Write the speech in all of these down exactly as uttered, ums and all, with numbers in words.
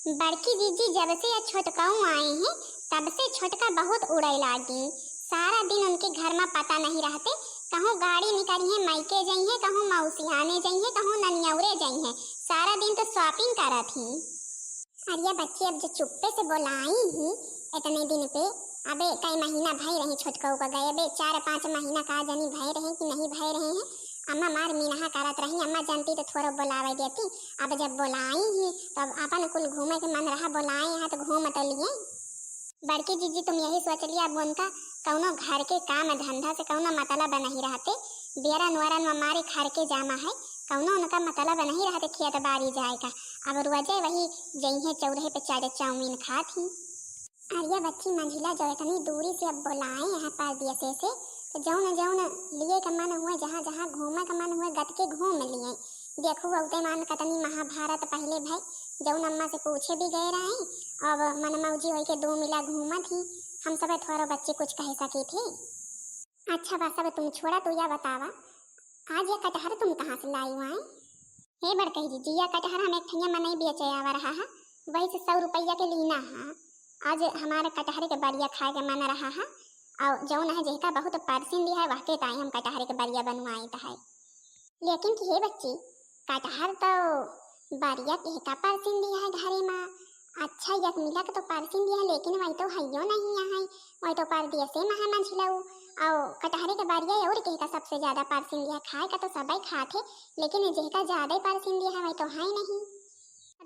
बड़की जीजी जब से या छोटकाऊ आए हैं, तब से छोटका बहुत उड़े लागे। सारा दिन उनके घर मा पता नहीं रहते, कहूँ गाड़ी निकरी है, मायके जइहैं, कहूँ मौसियाने जइहैं, कहूँ ननियौरे जइहैं, सारा दिन तो shopping करत ही। अरे बच्ची, अब जो चुप्पे से बोलाई ही इतने दिन पे, अबे कई महीना भय रहे छोटकाऊ का गए, अबे चार पाँच महीना का जनी भय रहे कि नहीं भय रहे हैं। अम्मा मार मीनहा करत रही, अम्मा जानती तो थोड़ो बोलावे देती। अब जब बोलाई ही तो अब अपन कुल घूमे के मन रहा, बोलाए हैं तो घूम तो लिए। बड़की जीजी तुम यही सोच लिया, अब उनका कौनो घर के काम धंधा से कौनो मतलब नहीं रहते। बेरन वरन मा मारे खर के जामा है, कौनो उनका मतलब नहीं रहते खेत बारी जाए का। अब रोजे वही जइहैं चौराहे पे चाटे चाउमीन खात ही। अरे बच्ची, मंझिला जो इतनी दूरी से अब बोलाए हैं परदेसे से, तो जौन जौन लिए का मन हुए, जहाँ जहाँ घूमे का मन हुए, गत के घूम लिए। देखू अउते मान कतनी महाभारत पहले भई, जौन अम्मा से पूछे भी गए रहे, अब मन मौजी होई के दो मिला घूमत ही। हम सब थोड़ो बच्ची कुछ कह सकी थी। अच्छा बा, सब तुम छोड़ा, तू या बतावा, आज या कटहर तुम कहाँ से लाई हुआ है? हे बड़कई जीजी, या कटहर हम एक ठैया मनई बेचे आवा रहा है, वही से सौ रुपया के लीना है। आज हमारे कटहर के बरिया खाए के मन रहा है, और जौन है जेहका बहुत परसिंद है, वहके ताई हम कटहर के बरिया बनवाइत है। लेकिन कि हे बच्ची, कटहर तो बरिया केहका परसिंद है घरे मा। अच्छा, यक मिलक तो परसिंद है, लेकिन वही तो हइयो नहीं है, वही तो परदेसे मा है मंझिलऊ। और कटहरे के बरिया और केहका सबसे ज्यादा परसिंद है, खाए का तो सबई खात है, लेकिन जेहका ज्यादा परसिंद है, वही तो है नहीं।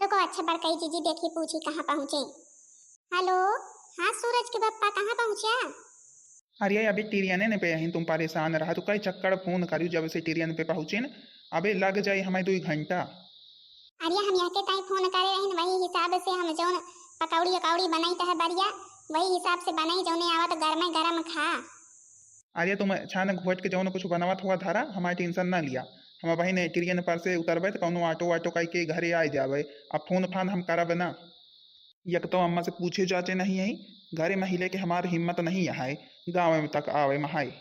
रुको, अच्छा बड़कई जीजी देखी पूछी कहाँ पहुँचे। हेलो, हाँ सूरज के पप्पा, कहाँ पहुँचा? अरे अभी टिरियने ने पे यहीं तुम परेशान रहा, तू कई चक्कर फोन करियो जब से टिरियन पे पहुँचिन, अबे लग जाई हमें दुई घंटा। अरे हम यहके ताई फोन करे रहिन, वही हिसाब से हम जौन पकौड़ी उकौड़ी बनाई तहे बरिया, वही हिसाब से बनाई, जौने आवा तो गरमे गरम खा। अरे तुम छान घोट के जौन कुछ बनवत हुआ धरा, हमारी टेंशन ना लिया, हम वही ने टिरियन पर से उतरबे तो कौनो ऑटो वाटो कई के घरे आ जाबे, अब फोन फान हम करब ना। यक तो अम्मा से पूछे जाचे नहीं आई, घरे मा हिले के हमार हिम्मत नहीं है, गाँव में तक आवे महाई।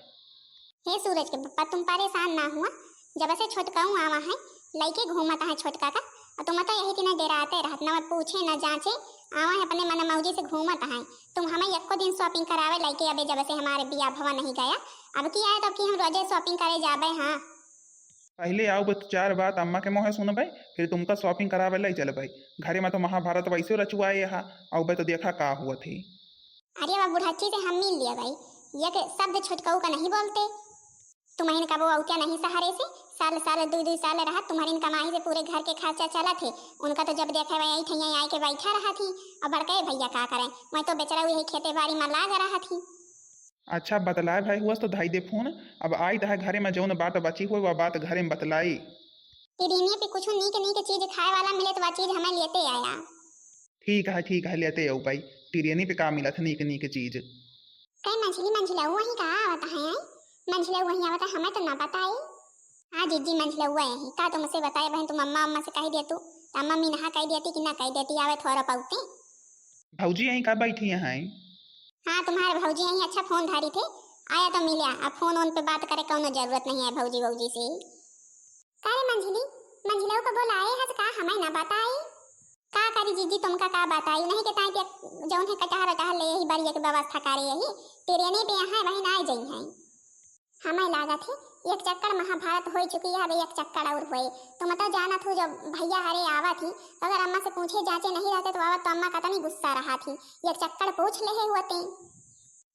हे सूरज के पप्पा, तुम परेशान ना हुआ, जब से छोटकाऊ आवा है, लइके घूमत है छोटका का, और तुम तो यही दिन डेराते रहत, न पूछे न जांचे, आवा है अपने मन मौजी से घूमत है। तुम हमें यक्को दिन shopping करावे लइके अबे जब से हमारे बियाह भवा नहीं गया, अब की आए तो अब की हम रोजे shopping करे जाबे। हाँ। पहले आउबे तो चार बात अम्मा के मुँहे सुनबे, फिर तुमका shopping करावे ले चलबे। घरे मा तो महाभारत वैसे रचुआए हा, आउबे तो देखा का हुआ थी। अरे बा बुढ़ाची से हम मिल लिया भाई, यक शब्द छोटकाऊ का नहीं बोलते। तुमहिन कबो अउत्या नहीं सहारे से, साल साल दुई दुई साल रहत, तुम्हरिन कमाई से पूरे घर के खर्चा चलत है। उनका तो जब देखे वही ठैया आए के बैठा रहत ही, और बड़के भैया का करें, वही तो बेचारा यही खेते बारी मा लाग रहत ही। अच्छा बतलाए भाई हुआ तो धाई दे फोन, अब आई तहे घरे मा जौन बात बची हुई वह बात घरे मा बतलाई। टिरियनी पे कुछ नीक नीक चीज खाए वाला मिले तो वह चीज हमें लेते आया। ठीक है, ठीक है, लेते आऊ भाई। टिरियनी पे का मिलत है नीक नीक चीज? कई मंझली, मंझलऊ वहीं का आवत है? मंझलऊ वहीं आवत है, हमें तो ना बताई। हाँ जीजी, मंझलऊ वहीं का तुमसे बताए बहन, तुम अम्मा, अम्मा से कह दिया तू, तो अम्मा मीनहा कह देती कि ना कह देती, आवे थोड़ा पौते। भौजी यहीं का बैठी हैं? हाँ, तुम्हारे भौजी यहीं अच्छा फोन धारी थे, आया तो मिला, अब फोन ओन पे बात करे कौनो जरूरत नहीं है भौजी, भौजी से। का रे मंझली, मंझलऊ को बोलाए हस का, हमें ना बताई? का करी जीजी, तुमका का बताई, नहीं के ताई के जौन है कटहर वटहर ले यही बरिया के व्यवस्था करे यही, टिरियनी पे यहाँ वही ना आई जई हैं। हमें लागत है एक चक्कर महाभारत हो चुकी है, अब एक चक्कर और होए। तुम तो जानत हो जब भैया हरे आवत ही, तो अगर अम्मा से पूछे जांचे नहीं रहते तो आवत तो अम्मा कतनी गुस्सा रहा थी, एक चक्कर पूछ ले होते।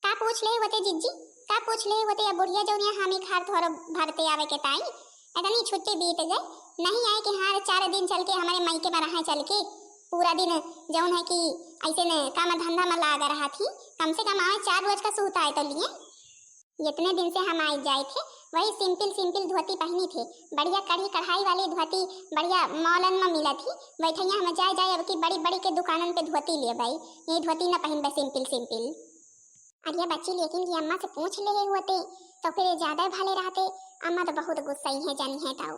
का पूछ ले होते जिज्जी, का पूछ ले होते? अब बुढ़िया जौनिया हामी खार थोरो भरते आवे के ताई, इतनी छुट्टी बीत गए, नहीं आए कि हाँ चार दिन चल के हमारे मायके में रहे चल के, पूरा दिन जौन है कि ऐसे ने काम धंधा में लाग रहा थी, कम से कम आवे चार रोज का सूता है तो लिए। इतने दिन से हम आए जाए थे, वही simple simple धोती पहनी थे, बढ़िया कढ़ी कढ़ाई वाली धोती बढ़िया मॉलन में मिला थी, वही ठैया हम जाए जाए अब की बड़ी बड़ी के दुकानन पे धोती ले भाई, ये धोती ना पहनबे simple simple। अरे बच्ची, लेकिन ये अम्मा से पूछ ले होते तो फिर ये ज्यादा भले रहते। अम्मा तो बहुत गुस्साई है, जानी है ताऊ।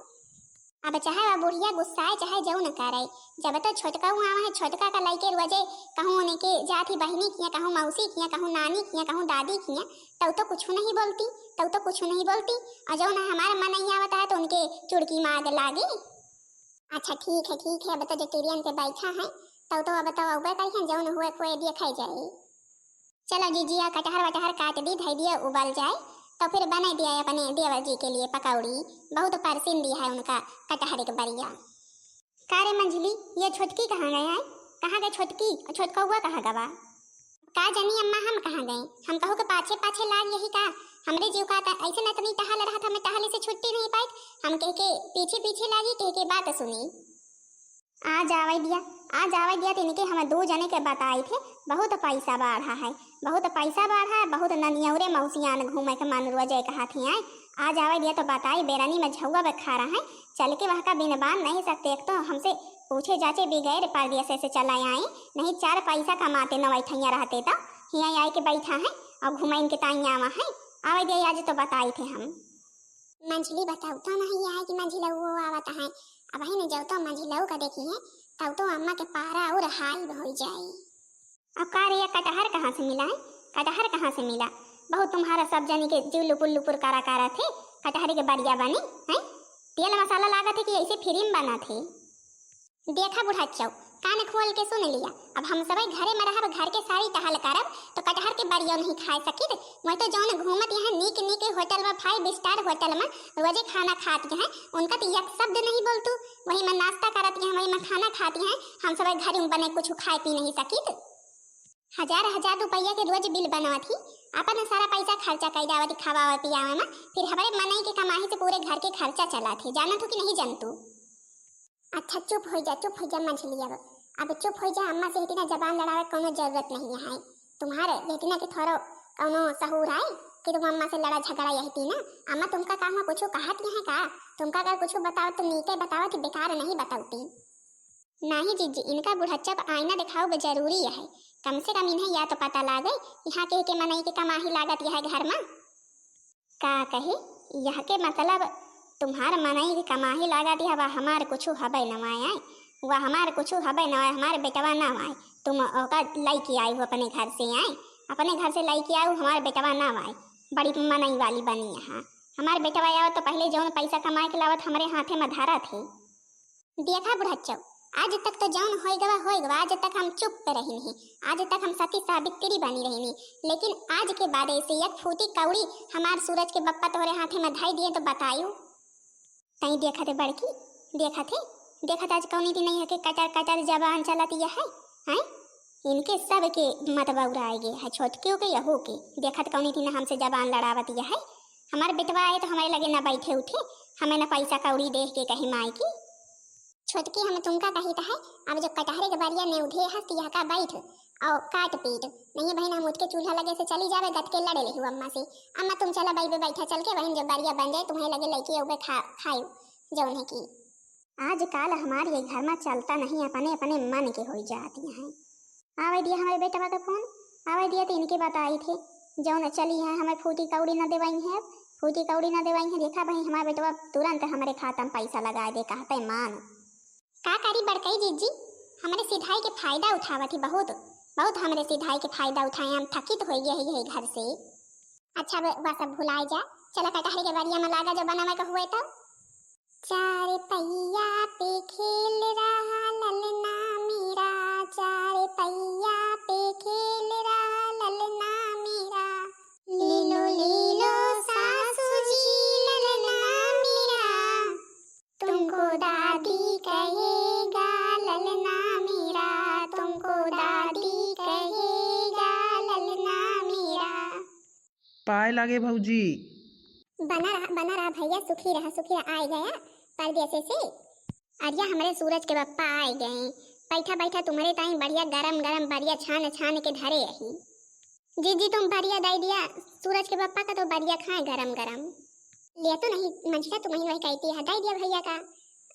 अब चाहे वह बुढ़िया गुस्साए चाहे जौन करे, जब तो छोटका हुआ है, छोटका का लइके रोजे कहूँ उनके जात ही बहिनी किया, कहूँ मौसी किया, कहूँ नानी किया, कहूँ दादी किया, तब तो कुछ नहीं बोलती, तब तो कुछ नहीं बोलती। और जौन है हमारा मन नहीं आवता है तो उनके चुड़की मार लागे। अच्छा ठीक है, ठीक है, अब तो जो टिरियन पे बैठा है, तउ तो अब तो अउबे करिहैं, जउन हुए कोई देखे जाई। चलो जीजी, आ कटहर वटहर काट दी, धइ दिया उबल जाए, तो फिर बनाइ दिया अपने देवर जी के लिए पकौड़ी। बहुत पसंद है उनका कटहर के बरिया। का रे मंझली, ये छोटकी कहाँ गए हैं? कहाँ गए छोटकी? और छोटकौआ कहाँ गवा? का जानी अम्मा, हम कहाँ गए? हम कहू के पाछे पाछे लाग यही का? हमरे जीव का त ऐसे नतनी टहल रहत, हमें टहले से छुट्टी नहीं पाइत। हम कह के पीछे पीछे लागी, कह के बात सुनी। आ जावे दिया, आ जावे दिया, तो इनके हम दो जने के बताई थे, बहुत पैसा बढ़ा है, बहुत पैसा बढ़ा है, बहुत ननियौरे मौसियान घूमे के मन रोजे कहा थी आए। आ जावे दिया तो बताई, बेरानी में झौआ बखारा है, चल के वह का बिन बान नहीं सकते। एक तो हमसे पूछे जाचे बगैर परदेसे से चला आए, नहीं चार पैसा कमाते नवैठैया रहते तो हियाँ आए के बैठा है और घुमाइन के ताई आवा है। आवे दिया, आज तो बताई थे हम। मंझली बताऊ तो नहीं है कि मंझिलऊ आवत है। अब है न, जब तो मंझिलऊ का देखी है, तब तो अम्मा के पारा और हाई हो जाए। अब का रे, ये कटहर कहाँ से मिला है? कटहर कहाँ से मिला? बहुत तुम्हारा सब जनी के जीव लुपुर लुपुर करा करा थे। कटहर के बरिया बनी है, तेल मसाला लागत है कि ऐसे फ्री में बना थे। देखा बुढ़ाचौ, कान खोल के सुन लिया, अब हम सबे घरे में रहब, घर के सारी टहल करब, तो कटहर के बरियो नहीं खाए सकित। वही तो जौन घूमत यहाँ नीक नीक होटल में, five star होटल में रोजे खाना खात हैं, उनका तो एक शब्द नहीं बोलतू। वही में नाश्ता करत हैं, वही में खाना खात हैं, हम सबे घर में बने कुछ खाए पी नहीं सकित। हजार हजार रुपया के रोज बिल बनवत ही, अपन सारा पैसा खर्चा कर जावत ही खावावे पियावे में, फिर हमारे मनई के कमाई से पूरे घर के खर्चा चला थे। जानत हो कि नहीं जानतू? अच्छा चुप हो जा, चुप हो जा मंझली, अब अब चुप हो जा। अम्मा से इतना जबान लड़ावे कोनो जरूरत नहीं है। तुम्हारे इतना के थोड़ो कोनो सहूर है कि तुम अम्मा से लड़ा झगड़ा यही थी ना? अम्मा तुमका का हुआ, कुछ कहत है का? तुमका अगर कुछ बताओ तो नीके बताओ कि बेकार नहीं बताओती। नहीं जीजी, इनका बुढ़च्चब आईना दिखाओ जरूरी है, कम से कम इन्हें या तो पता लागे यहाँ के, के मनई के कमाही लागत यह घर में। का कहे, यह के मतलब तुम्हार मनई के कमाही लागत है, वह हमार कुछ हबे न आए, वह हमार कुछ हबे न आए, हमार बेटवा न आए, तुम ओका लइके आए हो अपने घर से, आए अपने घर से लइके आए हो, हमार बेटवा न आए, बड़ी मनई वाली बनी यहाँ। हमार बेटवा आवत तो पहले जौन पैसा कमाए के लावत हमरे हाथे में धरत है। देखा बुढ़च्चो, आज तक तो जौन होई गवा, होई गवा, आज तक हम चुप पे रहिन ही, आज तक हम सती सावित्री बनी रहिन ही, लेकिन आज के बाद ऐसे एक फूटी कौड़ी हमार सूरज के बप्पा तोहरे हाथे में धई दिए तो बतायू। तई देखत है बड़की, देखत है, देखत आज कौनी दिन नहीं है कि कटर कटर जबान चलत यह है, हैं? इनके सब के मत बउराए गे है, छोटकियों के यहू के, देखत कौनी दिन हमसे जबान लड़ावत यह है। हमार बेटवा आए तो हमारे लगे ना बैठे उठे, हमें ना पैसा कौड़ी देख के कही माई की। छोटकी, हम तुमका कहित है, अब जो कटहरे के बरिया ने उधे हस, तिहा का बैठ और काट पीट, नहीं बहन, हम उठ के चूल्हा लगे से चली जावे, गत के लड़े लेहू अम्मा से। अम्मा, तुम चला बैबे, बैठा चल के बहन, जो बरिया बन जाए, तुम्हें लगे लइके अउबे खा, खायू जौन है की। आजकल हमार ये घर में चलता नहीं, अपने, अपने मन के होई जाती हैं। आवे दिया हमारे बेटवा का फोन, आवे दिया तो इनके बताई थे, जौन चली है हमें फूटी कौड़ी ना देवाई है, फूटी कौड़ी ना देवाई है। देखा बही, हमारे बेटवा तुरंत हमारे खाता में पैसा लगा दे, कहते मान। का करी बड़कई जीजी, हमरे सिधाई के फायदा उठावत ही बहुत, बहुत हमरे सिधाई के फायदा उठाए, हम थकित हो गए ही यही घर से। अच्छा, वे, वह सब भुलाए जा, चला कटहरे के बरिया में लागा जो बनावे का हुए तो। चार पहिया पे खेल रहा ललना मेरा, चार पहिया पे खेल रहा ललना मेरा। ले लो, ले लो सासू जी ललना मेरा, तुमको दादी कहेगा ललना मेरा, तुमको दादी कहेगा ललना मेरा। पाए लागे भौजी। बना रहा, बना रहा भैया, सुखी रहा, सुखी रहा। आए गया परदेसे से। अरिया, हमरे सूरज के बप्पा आए गए। बैठा बैठा तुम्हरे ताई बढ़िया गरम गरम बरिया छान छान के धरे अही। जीजी, तुम बरिया दे दिया सूरज के बप्पा का, तो बरिया खाए गरम गरम। ले तो नहीं मंझिला, तुम ही वही कहती है, दे दिया भैया का,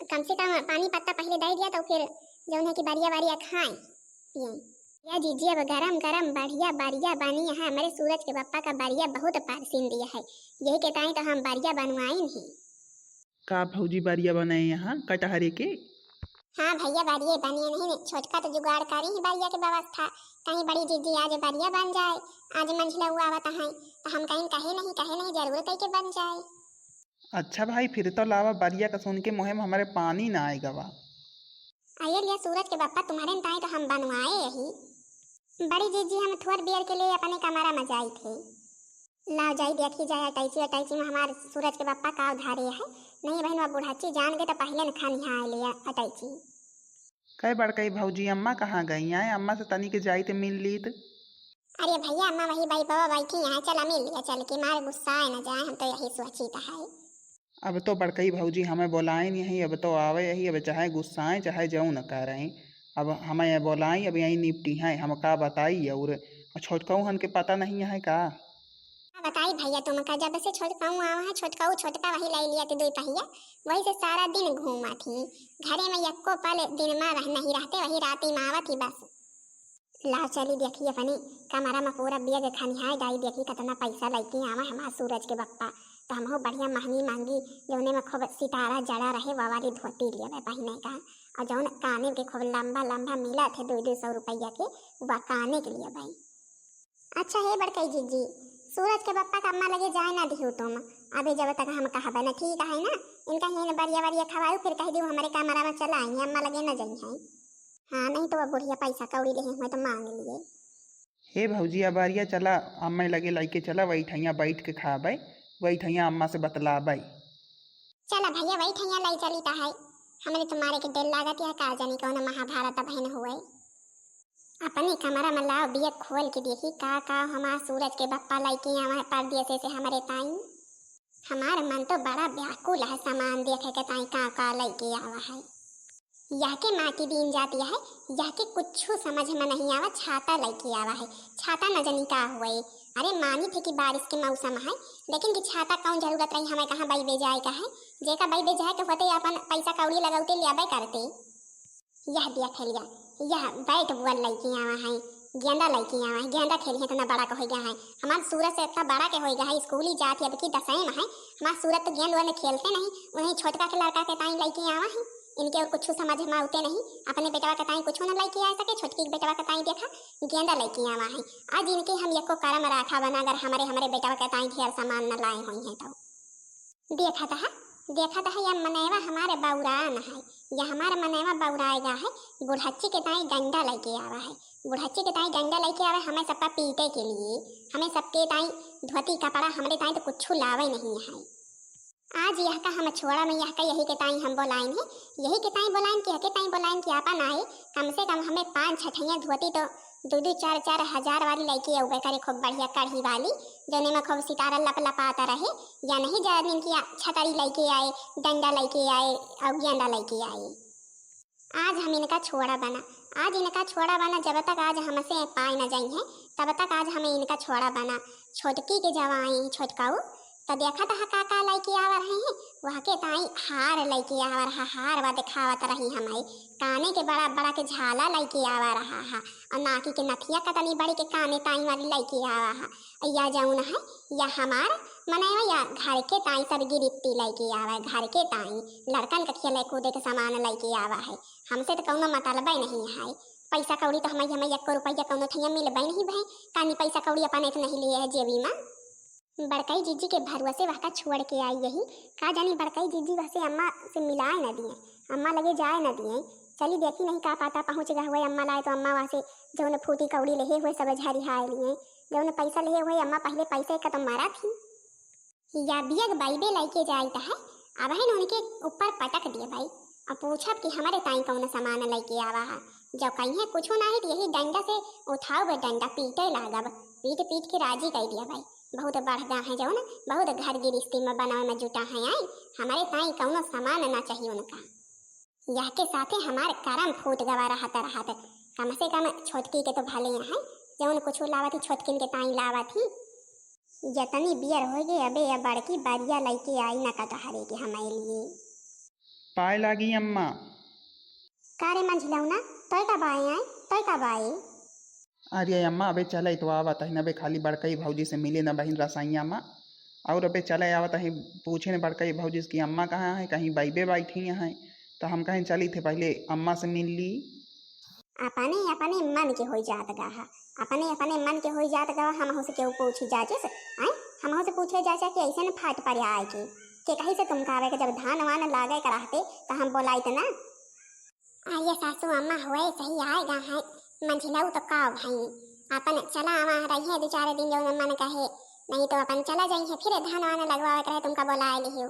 कम से कम पानी पत्ता पहले दे दिया, तो फिर जौन है कि बरिया बरिया खाए पिए। या जीजी, अब गरम गरम बढ़िया बरिया बनी है, हमरे सूरज के बप्पा का बरिया बहुत पसंद है, यही के ताई तो हम बरिया बनवाइन ही। का भौजी बरिया बनाए यहाँ कटहरे के? हाँ भैया, बरिया बनिए नहीं, छोटका तो जुगाड़ करी ही बरिया के व्यवस्था, कहीं बड़ी जीजी आज बरिया बन जाए, आज मंझिला हुआ आवत है, तो हम कहीं कहे नहीं, कहे नहीं, जरूर कह के बन जाए। अच्छा भाई, फिर तो लावा बरिया का सुन के मुँह में हमारे पानी ना आए गवा। अये लिया सूरज के बप्पा, तुम्हरे ताई तो हम बनवाए यही। बड़ी जीजी, हम थोर बियर के लिए अपने कमरा में जाई थे। लाओ जाई देखी जाए अटैची, अटैची में हमार सूरज के बप्पा का उधारे है। नहीं बहिन, वह बुढ़ाची जान गए तो पहले न खानी है ले अटैची। कै बड़कई भौजी, अम्मा कहाँ गई आए? अम्मा से तनी के जाई ते मिल लीत। अरे भैया, अम्मा वही बाई बाबा बैठी यहाँ, चला मिल लिया चल के, मारे गुस्सा है न जाए, हम तो यही सोची तो है। अब तो बड़कई भौजी हमें बोलाए नहीं, अब तो आवे यही, अब चाहे गुस्साए चाहे जौन करें, अब हमें बोलाई, अब यही निपटी हैं, हम का बताई। और छोटकऊ हन के पता नहीं है का? का बताई भैया तुमका, जब से छोटकऊ आवा है, छोटकऊ छोटका वही लाई लिया थे दुई पहिया, वही से सारा दिन घूमा थी। घरे में यक्को पल दिन में रह, नहीं रहते, वही राती में आवत ही बस। लाओ चली देखी अपनी कमरा में पूरा बियर खनिहाय जाई, देखी कितना पैसा लैके आवा हमार सूरज के बप्पा। तो हमहू बढ़िया महंगी महंगी, जौने में खूब सितारा जड़ा रहे, वो वाली धोती लेबे पहिने का, और जौन काने के खूब लंबा लंबा मिला थे दो दो सौ रुपया के, वह काने के लेबे। अच्छा हे बड़कई जीजी, सूरज के बप्पा का अम्मा लगे जाए ना दिहू तुम। अबे जब तक हम कहबे ना, ठीक है ना, इनका हेन बरिया बरिया खवाऊ, फिर कह दियो हमरे कमरा में चला आई, अम्मा लगे ना जाई है। हाँ, नहीं तो वो बुढ़िया पैसा कौड़ी लेहे हुए तो मांग लिए। हे भौजी, अबरिया चला, अम्मा लगे लइके चला, वही ठैया बैठ के खाबे, वही ठैया अम्मा से बतलाबे। चला भैया, वही ठैया लाई चली ता है। हमरे तुम्हारे के दिल लागत है, का जानी कौन महाभारत बहन हुए। अपने कमरा में लाओ बिया खोल के देखी का का हमार सूरज के बप्पा लइके आवा है परदेसे से हमरे ताई। हमार मन तो बड़ा व्याकुल है सामान देखे के ताई का का लइके आवा है। यह के माटी दीन जाती है, यह के कुछ समझ में नहीं आवा, छाता लइके आवा है, छाता न जानी का हुए। अरे मानी थे कि बारिश के मौसम है, लेकिन कि छाता कौन जरूरत रही हमें कहाँ बैबे जाए का है, जेका बैबे जाए के होते अपन पैसा कौड़ी लगौते ले आबे करते। यह देख लिया, यह bat ball लइके आवा है, गेंदा लइके आवा है, गेंदा खेली है, इतना बड़ा के हो गया है। हमार सूरज से इतना बड़ा के हो गया है, स्कूली जात है, अब की दसवीं में है। हमार सूरज तो गेंद वाले खेलते नहीं, उन्हें छोटका के लड़का के ताई लइके आवा है। इनके और कुछ समझ में आते नहीं, अपने बेटवा के ताई कुछ न लइके आ सके, छोटकी के बेटवा के ताई देखा गेंदा लइके आवा है। आज इनके हम एको करम राखा बना, अगर हमारे, हमारे बेटवा के ताई ढेर सामान न लाए हुई हैं तो। देखत ह, देखत ह, यह मनैवा हमारे बौरान है, यह हमारे मनैवा बौराए गा है। बुढ़च्ची के ताई डंडा लइके आवा है, बुढ़च्ची के ताई डंडा लइके आवा है, हमें सबका पीटे के लिए, हमें सबके ताई धोती कपड़ा, हमरे ताई तो कुछ लावे नहीं है। आज यह का हम छोड़ा में, यह का यही के ताई हम बोलाइन है, यही के ताई बोलाइन, कि यह के ताई बोलाइन कि आपन आए, कम से कम हमें पाँच छठैया धोती तो दो दो चार चार हजार वाली लइके अउबे करे, खूब बढ़िया कढ़ी वाली, जौने में खूब सितारा लपलपाता रहे। या नहीं जानिन कि आ-, छतरी लइके आए, डंडा लइके आए और गेंदा लइके आए। आज हम इनका छोड़ा बना, आज इनका छोड़ा बना, जब तक आज हमसे पाए न जाई हैं, तब तक आज हमें इनका छोड़ा बना। छोटकी के जब आई छोटकाऊ, तो देखत ह का का लइके आवा रहे हैं, वह के ताई हार लइके आवा रहा, हार वा दिखावत रही हमें, काने के बड़ा बड़ा के झाला लइके आवा रहा है, और नाकी के नथिया कतनी बड़ी के काने ताई वाली लइके आवा है। या जौन है, या हमार मनैवा या घर के ताई सब गिरिप्पी लइके आवा है, घर के ताई लड़कन के खेले कूदे के सामान लइके आवा है। हमसे तो कौनो मतलबे नहीं है, पैसा कौड़ी तो हमें, हमें एको रुपया कौनो ठैया मिलबे नहीं भाई, कानी पैसा कौड़ी अपन एक नहीं लिए है जेबी में। बड़कई जीजी के भरोसे वहका छोड़ के आई यही। का जानी बड़कई जीजी वहसे अम्मा से मिलाए न दिए, अम्मा लगे जाए न दिए। चली देखी नहीं का पता पहुँच गए हुए अम्मा लाए तो अम्मा वहाँ से जौन फूटी कौड़ी लेहे हुए सब झरिहाए लिए, जौन पैसा लेहे हुए अम्मा पहले पैसे का तो मारा थी। या बियग बाइबे लइके जाइत है, अबहिन उनके ऊपर पटक दिए भाई। अब पूछब कि हमरे ताई कौन सामान लइके आवा है। जब कहीं कुछ ना है तो यही डंडा से उठाओ बे डंडा पीटे लागब, पीट पीट के राजी कर दिया भाई। बहुत बढ़ गा है जौन, बहुत घर गिरस्ती में बनावे में जुटा है आई, हमरे ताई कौनो सामान ना चाहिए उनका। यह के साथे हमार करम फूट गवा रहत रहत, कम से कम छोटकी के तो भले यहाँ जौन कुछ लावत ही छोटकिन के ताई लावत ही। जतनी बियर हो गए अबे या बड़की बरिया लइके आई ना कटहरे के हमारे लिए। पाए लागी अम्मा। का रे मंझिलौना, तोय का बाए आए, तोय का बाए? अरे अम्मा, अबे चले तो आवत है न, अबे खाली बड़कई भौजी से मिले न बहिन रसैया माँ, और अबे चले आवत है पूछे न बड़कई भौजी से कि अम्मा कहाँ है, कहीं बैबे बैठी हैं, तो हम कहें चली थे पहले अम्मा से मिल ली। अपने अपने मन के होई जात गा है, अपने अपने मन के होई जात गा। हमहू से केहू पूछी जाचिस, आए हमहू से पूछे जाचा कि ऐसे न फाट पड़े आए के, के कहीं से तुमका आवे के, जब धान वान लागे के रहते तो हम बोलाइत ना। अरे सासू अम्मा होए सही आए गा है, मंझिलऊ तो का भई, अपन चला आवा रही है दो चार दिन जौन मन कहे, नहीं तो अपन चला जाई है, फिर धान वान लगवावे करे तुमका बोलाए लिहियो।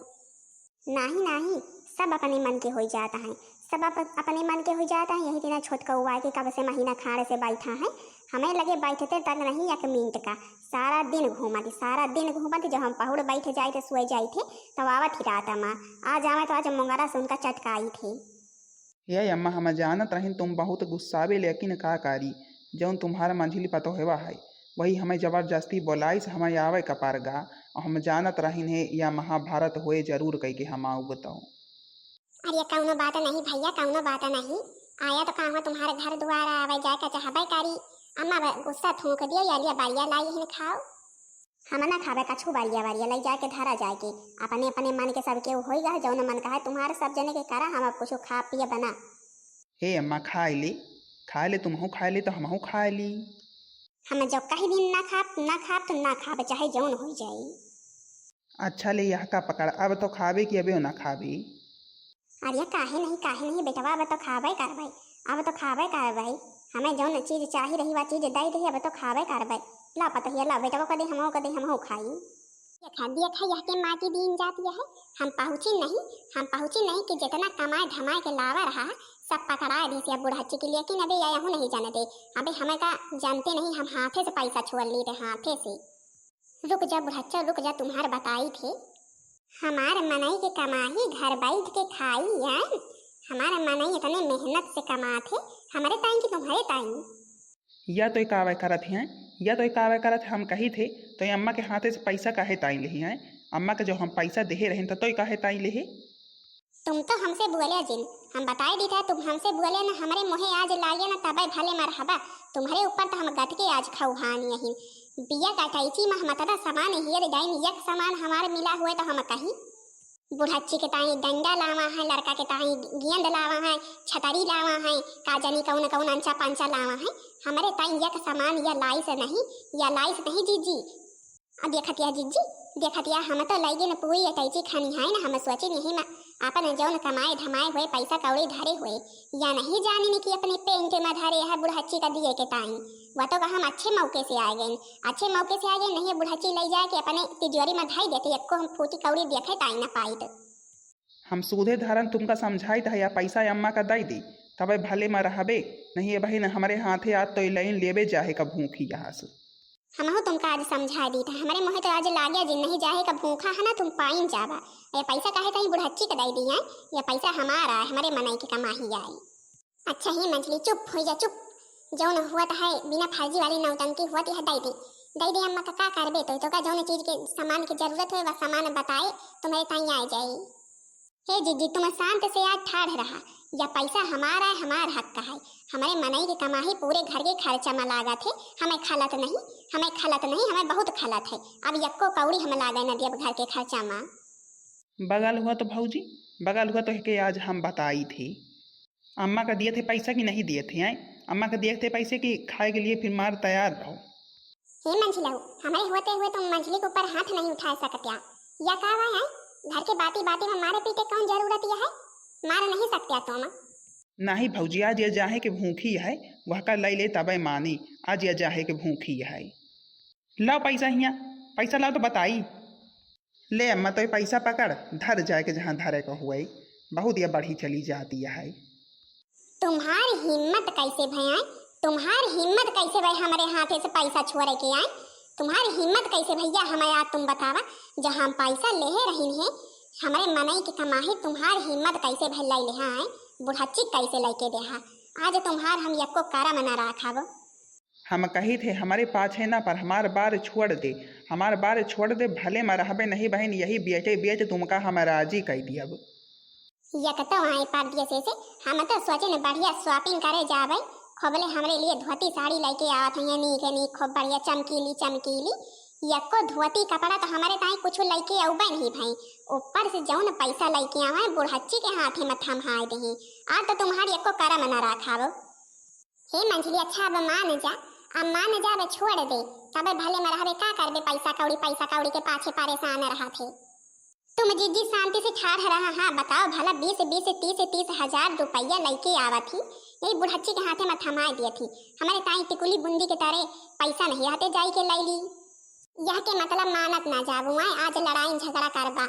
नाही नाही, सब अपने मन के होई जात है, सब अप-, अपने मन के होई जात है। यही दिना छोटकउआ के कब से महीना खाड़ से बैठा है, हमें लगे बैठते तक नहीं एक मिनट का, सारा दिन घूमत, सारा दिन घूमत, जब हम पहुड़ बैठ जाए थे, सोए जाए थे, तब आवत ही रात मा, आ जावे तो आज मुंगरा से उनका चटकाई थे। ए अम्मा, हम जानत रहिन तुम बहुत गुस्साबे, लेकिन का करी, जौन तुम्हार मंझली पतोहवा है, वही हमें जबरदस्ती बोलाइस, हमें आवे का परगा, और हम जानत रहिन है या महाभारत होए जरूर कह के हम आउब तो। अरे कौनो बात नहीं भैया, कौनो बात नहीं, आया तो कहाँ तुम्हारे घर दुआरा आवे जाए का चाहबे करी। अम्मा ब-, गुस्सा थूक दियो या लिया बारिया लाई हिन खाओ। हम ना खाबे कछु बारिया वारिया, लई जाके धरा जाए के। अपने अपने मन के सबके होई गा, जौन मन कहे तुम्हारे सब जने के करा, हम अब कुछ खा पिए बना। हे अम्मा, खाए ले, खाए ले, तुमहू खाए ले तो हमहू खाए ली। हम जो कही दिन ना खाब, ना खाब तो ना खाब, चाहे जौन होई जाई। अच्छा ले, यह का पकड़, अब तो खाबे कि अबे ना खाबे? अरे काहे नहीं, काहे नहीं बेटवा, अब तो खाबे करबे, अब तो खाबे करबे। हमें जौन चीज चाही रही, वह चीज दे दे, अब तो खाबे करबे। ला पतोहिया, ला बेटवा को दे, हमहू को दे, हमहू खाई। देखा, देखा, यह के माटी दीन जाती है। हम पहुँची नहीं, हम पहुँची नहीं कि जितना कमाए धमाए के लावा रहा, सब पकड़ा दी से बुढ़ाची के, लेकिन अबे यह नहीं जाने दे। अबे हमें का जानते नहीं, हम हाथे से पैसा छुअल ली थे, हाथे से। रुक जा बुढ़च्चा, रुक जा, तुम्हार बताई थे। हमार मनई के कमाही घर बैठ के खाई, हैं? हमार मनई इतने मेहनत से कमात है, हमरे ताई कि तुम्हारे ताई? या तो कावे करत हैं, या तो कावे करत हैं, हम कही थे, तो ये अम्मा के हाथे से पैसा काहे ताई लेही हैं? अम्मा के जो हम पैसा देहे रहें, तो तोय काहे ताई लेहे? तुम तो हमसे बोले जिन, हम बताए दी था, तुम हमसे बोले न, हमरे मुँहे आज लागे न, तबे भले मरहबा, तुम्हारे ऊपर तो हम गट के आज खौहान यही। बिया का कैची मह मतदा समान हियर डाइन, यक समान हमार मिला हुए तो हम कही। बुढ़च्ची के ताई डंडा लावा है, लड़का के ताई गेंद लावा है, छतरी लावा है, का जानी कौन कौन अंचा पंचा लावा है। हमरे ताई यक समान या लाइस नहीं, या लाइस नहीं जीजी। अब देखतिया जिज्जी, देखतिया हम तो लइगिन पूरी अटैची खानी है ना, हम सोचिन यही में आपन जौन कमाए धमाए हुए पैसा कौड़ी धरे हुए, या नहीं जानिन कि अपने पेंट में धरे है बुढ़च्ची का दिए के ताई। वह तो कहा हम अच्छे मौके से आ गए, अच्छे मौके से आ गए, नहीं बुढ़च्ची लई जाए के अपने तिजोरी में धई देते, एको हम फूटी कौड़ी देखे ताई ना पाइत। हम सूधे धरन तुमका समझाइत है, या पैसा अम्मा का दई दी, तबे भले में रहबे, नहीं ये बहिन हमरे हाथे आत तो ये लाइन लेबे जाहे का भूखी यहाँ से। हमहू तुमका आज समझा दी था, हमरे मुँहे तो आज लाग्या जिन नहीं जाहे का भूखा है ना, तुम पाइन जाबा। ये पैसा काहे ताई बुढ़च्ची के दई दी है, ये पैसा हमारा है, हमरे मनई के कमाही आई। अच्छा ही मंझली, चुप हो जा, चुप। जौन हुआ तो है, बिना फर्जी वाली नौटंकी हुआ तो यह दई दी, दई दी अम्मा का, का करबे तो, तो का जौन चीज के सामान की जरूरत हो, वह सामान बताए, तुम्हारे ताई आ जाए। हे जीजी, तुम शांत से आज ठाढ़ रहा, या पैसा हमारा है, हमार हक का है। हमरे मनई के कमाही पूरे घर के खर्चा में लागत है, हमें खलत नहीं, हमें खलत नहीं, हमें बहुत खलत है। अब यक्को कौड़ी हम लागे न दियब घर के खर्चा में। बगल हुआ तो भौजी, बगल हुआ तो के आज हम बताई थे। अम्मा का दिए थे पैसा कि नहीं दिए थे, हैं? अम्मा का दिए थे पैसे कि खाए के लिए फिर मार तैयार रहो। हे मंझिलऊ, हमरे होते हुए तुम मंझली के ऊपर हाथ नहीं उठा सकत्या। या का हुआ है? घर के बाती बाती में मारे पीटे कौन जरूरत यह है? मार नहीं सकत्या तुम। नहीं भौजी, आज ये जाहे के भूखी है, वह का लई ले तबे मानी, आज ये जाहे के भूखी है। लाओ पैसा हियाँ, पैसा लाओ तो बताई। ले अम्मा, तो ये पैसा पकड़, धर जाए के जहाँ धरे को हुए, बहुत ये बढ़ी चली जाती है। तुम्हार हिम्मत कैसे भय आए, तुम्हार हिम्मत कैसे भय हमरे हाथे से पैसा छोड़े के आए, तुम्हार हिम्मत कैसे भैया हमें आज तुम बतावा, जब हम पैसा लेहे रहिन है, हमरे मनई के कमाही तुम्हार हिम्मत कैसे भय लाई लेहा आए, बुढ़च्ची कैसे लइके देहा, आज तुम्हार हम यक्को करम न राखब। हम कही थे हमरे पाछे ना, पर हमार बार छोड़ दे, हमार बार छोड़ दे, भले में रहबे नहीं बहिन, यही बेचे बेच तुमका हम राजी कई दियब। यक तो आए परदेसे से, हम तो सोचिन बढ़िया shopping करे जाबे, खूबले हमरे लिए धोती साड़ी लइके आवत हैं, नीक नीक, खूब बढ़िया चमकीली चमकीली। यक्को धोती कपड़ा तो हमरे ताई कुछ लइके अउबे नहीं भई, ऊपर से जौन पैसा लइके आवे बुढ़च्ची के हाथे में थम्हाए देही। आज तो तुम्हार यक्को करम न राखाबो। हे मंझली, अच्छा अब मान जा, अब मान जा, अब छोड़ दे, तबे भले में रहबे, का करबे पैसा कौड़ी, पैसा कौड़ी के पाछे परेशान रहा थे। तुम जीजी शांति से ठाढ़ रहा, हाँ बताओ भला, बीस बीस, तीस तीस हजार रुपया लइके आवत ही, यही बुढ़च्ची के हाथे में थमाए दियत ही। हमरे ताई टिकुली बुंदी के तारे पैसा नहीं रहते, जाई के लई ली। यह के मतलब मानत ना जाबू, आए आज लड़ाई झगड़ा करबा।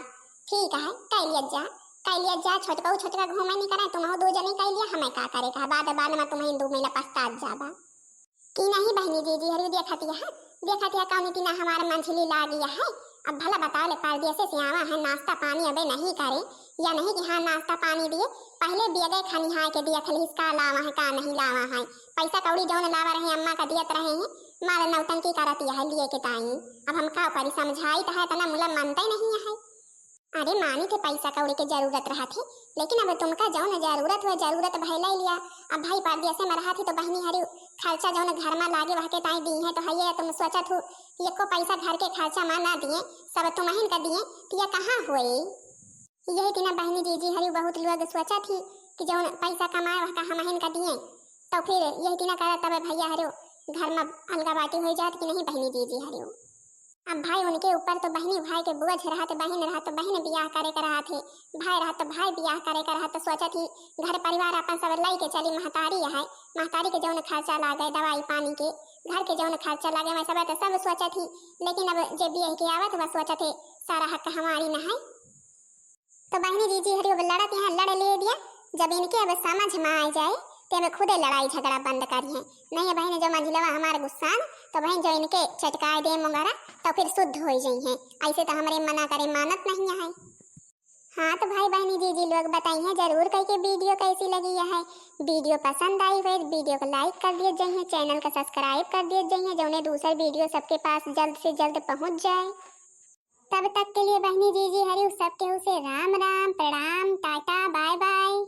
ठीक है, कई लिया जा, कई लिया जा, छोटकऊ छोटका घूमे नहीं करे, तुमहू दो जनी कई लिया, हमें का करे का, बाद बाद में तुम्हें दो महीना पछतात जाबा। कि नहीं बहिनी जीजी हरियो, देखत यह, देखत यह कौन इतना हमार मंझली लागी है। अब भला बताओ ले, परदेसे से आवा है, नाश्ता पानी अबे नहीं करे, या नहीं कि हाँ नाश्ता पानी दिए, पहले बियगे खनिहाय के दिया थलिस का लावा है का नहीं लावा है, पैसा कौड़ी जौन लावा रहे अम्मा का दियत रहे हैं, मार नौटंकी करत यह लिए के ताई। अब हम का करी, समझाई तो है तना मुला मनते नहीं है। अरे मानी थे पैसा कौड़ी के जरूरत रहत है, लेकिन अब तुमका जौन जरूरत हुए जरूरत भय ले लिया। अब भाई परदेसे में रहत ही तो बहिनी हरियो खर्चा जौन घर में लागे वह के ताई दी है तो हइये, तुम सोचत हो कि एको पैसा घर के खर्चा में ना दिए, सब तुमहिन का दिए, तो ये कहाँ हुए? यही दिना बहिनी जीजी हरियो बहुत लोग सोचत ही कि जौन पैसा कमाए वह का हमहिन का दिए, तो फिर यही दिना करत तब भैया हरियो घर में अलगा बाटी हो जात कि नहीं बहिनी जीजी हरियो। अब भाई उनके ऊपर तो बहिनी भाई के बोझ रहत, बहिन रहत तो बहिन बियाह करे के रहत है, भाई रहत तो भाई बियाह करे के रहत, तो सोचत ही घर परिवार अपन सब लई के चली, महतारी है, महतारी के जौन खर्चा लागे दवाई पानी के, घर के जौन खर्चा लागे मैं सब तो सब सोचत ही, लेकिन अब जे बियाह के आवत वह सोचत है सारा हक हमारी न है। तो बहिनी जीजी हरियो अब लड़त यहाँ लड़ ले दिया, जब इनके अब समझ में आ जाए तो अब खुदे लड़ाई झगड़ा बंद करिए। नहीं बहिन, जो मंझिलवा हमार गुस्सान, तो बहिन जो इनके चटकाए दे मुंगरा, तो फिर शुद्ध हो जाई हैं। ऐसे तो हमरे मना करे मानत नहीं है। हाँ तो भाई बहिनी जीजी लोग बताई हैं जरूर कह के वीडियो कैसी लगी है। वीडियो पसंद आई हुए तो वीडियो को लाइक कर दिए जाइए, चैनल का सब्सक्राइब कर दिए जाइए, जौने दूसर वीडियो सबके पास जल्द से जल्द पहुँच जाए। तब तक के लिए बहिनी जीजी हरियो सबके उसे राम राम, प्रणाम, टाटा, बाय बाय।